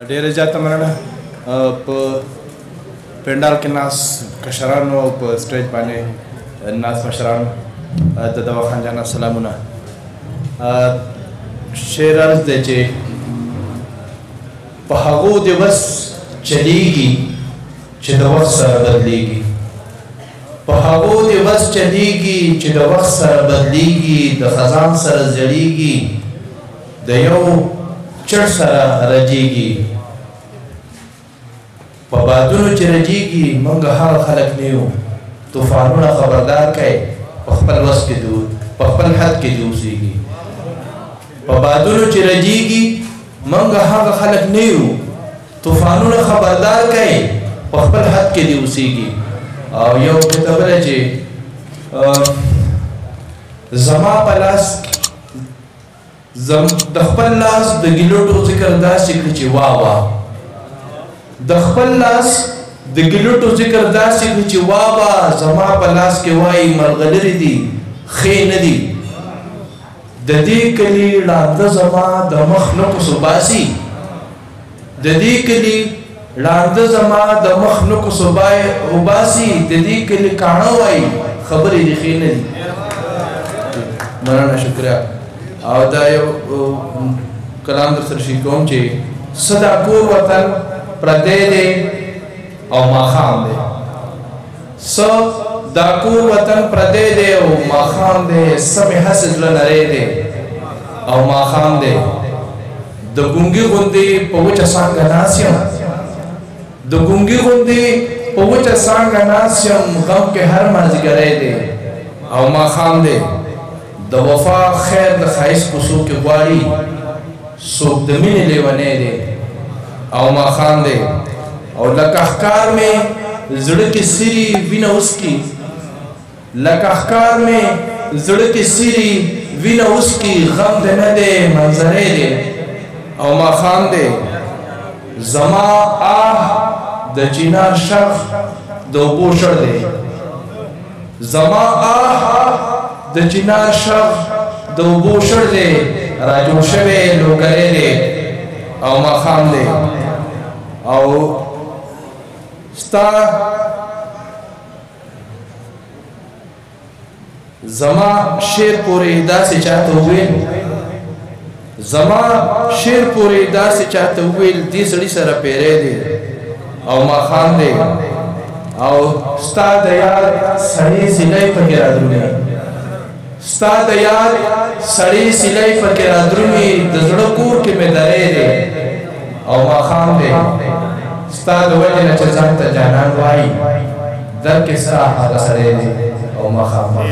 ډېره زیاته مننه. په پنډال کې ناس کشرانو او په سټیج باندې ناس مشرانو د دوا خان جانان سلامونه. شعر عرض دی چې په هغو دې وس چلیږي چې د وخت سره بدلیږي، په هغو دې وس چلیږي چې د وخت سره بدلیږي، د خزان سره زړیږي، د یو چړ سره رجیږي، په بادونو چې رجیږي. موږ هغه خلک نه یو، طوفانونه خبردار کوي، په خپل وس کې دي، په خپل حد کې دي اوسېږي. په بادونو چې رجیږي موږ هغه خلک نه یو، طوفانونه خبردار کوي، په خپل حد کې دي اوسېږي. او یو کتاب دی چې زما په لاس د خپل لاس د ګیلوټو ذکر داسې کړي چې وا وا، د خپل لاس د ګیلوټو ذکر داسې کړي چې وا وا، زما په لاس کې وایي ملغلرې دي ښې نه دي، د دې کلي ړانده زما د مخ نقص وباسي، د دې کلي ړانده زما د مخ نقص وباسي، د دې کلي کاڼه وایي خبرې دې ښې نه دي. مننه، شکریه. او دا یو کلام در سره شریک کوم چې څه دا کور وطن پردی دی او ماښام دی، څه دا کور وطن پردی دی او ماښام دی، څه مې هسې زړه نری دی او ماښام دی، د ګونګي غوندې په وچه څانګه ناست یم، د ګونګي غوندې په وچه څانګه ناست یم، غم کې هر مازدیګری دی او ماښام دی، د وفا خیر د ښایست کوڅو کې غواړي، څوک د مینې لیونی دی او ماښام دی، او لکه ښکار مې زړه کې سیري وینه وڅکي، لکه ښکار مې زړه کې سیري وینه وڅکي، غم دې نه دی منظرې دی او ماښام دی، زما آه د چینار شخ د اوبو شړ دی، زما آه د چینار شخ د اوبو شړ دی، را جوړ شوی لوګری دی او ماښام دی. او ستا زما شعر پورې داسې چاته وویل، زما شعر پورې داسې چاته وویل، دې سړي سره پیری دی او ماښام دی، او ستا د یاد سړې سیلۍ پکې رادرومي، ستا د یاد سړې سیلۍ پکې رادرومي، د زړه کور کې مې درې دی او ماښام دی، ستا د وجې نه چې ځان ته جانان وایي، در کې ستا هغه سړی دی او ماښام دی.